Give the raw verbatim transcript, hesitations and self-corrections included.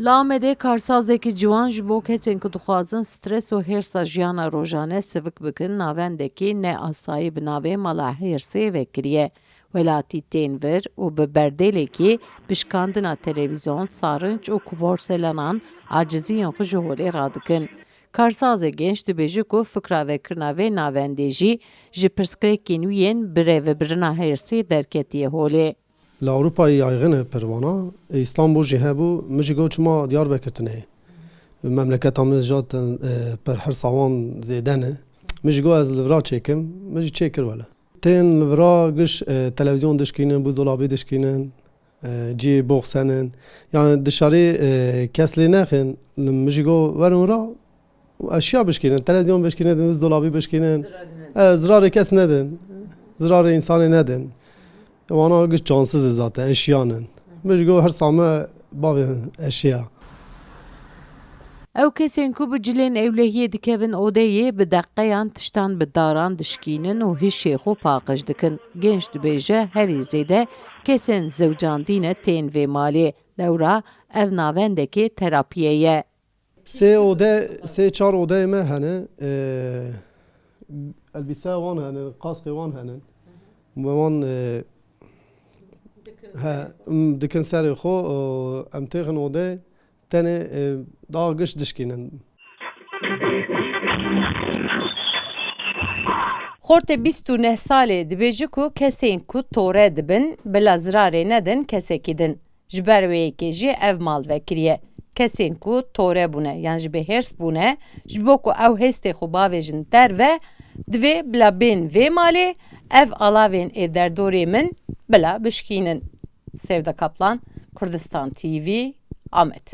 Li Amedê karsazekî ciwan ji bo kesên ku dixwazin stres û hêrsa jiyana rojane sivik bikin, navendekî ne asayî bi navê Mala Hêrsê vekiriye. Welatî tên vir û bi berdêlekî bi şikandina televîzyon, sarinç û kuborselanan aciziyên xwe ji holê radikin. Karsazê genç dibêje ku fikra vekirina vê navendê jî ji pirsgirêkên wî yên bi rêvebirina hêrsê derketiye holê. Li Ewropayê yaygin e pir vana. E, Îstanbul jî hebû. Min jî got çima Diyarbekir tune ye? Memleketa min zaten, e, pir hirsa wan zêde ne. Min jî got ez li vira çêkim. Min jî çêkir wele. Tên li vira giş, e, televîzyon dişkînin, buzdolabî dişkînin, e, cî boxenin. Yani dışarî, e, kes lê nexin. Min jî got werin ra. Eşya bişkînin, televîzyon bişkînin, buzdolabî bişkînin. E, zirarê kes nedin. Zirarê însanê nedin. Wana giş cansiz e zaten, eşyanin. Min jî got hirsa me bavê eşya. Ew kesên ku bi cilên ewlehiyê dikevin odeyê, bi deqeyan tiştan bi daran dişkînin û hişê xwe paqij dikin. Genç dibêje, herî zêde kesên zewcandî ne tên vê malê. Lewra ev navendekê terapiyê ye. Sê ode, sê çar odeyê me hene. Ee, elbîse wan hene, qaskê wan hene. Me wan, e, he, m, dikin serê xwe, e, em têxin odeyê, tenê, e, daha giş dişkînin. Xortê bîst û neh salê dibêje ku kesên ku tore dibin, bila zirarê nedin kesekî din. Ji ber wê yekê jî ev mal vekiriye. Kesên ku tore bûne yan jî bi hêrs bûne, ji bo ku ew hêstê xwe bavêjin derve, divê bila bên vê malê, ev alavên ê derdorê min bila bişkînin. Sevda Kaplan, Kurdistan T V, Amed.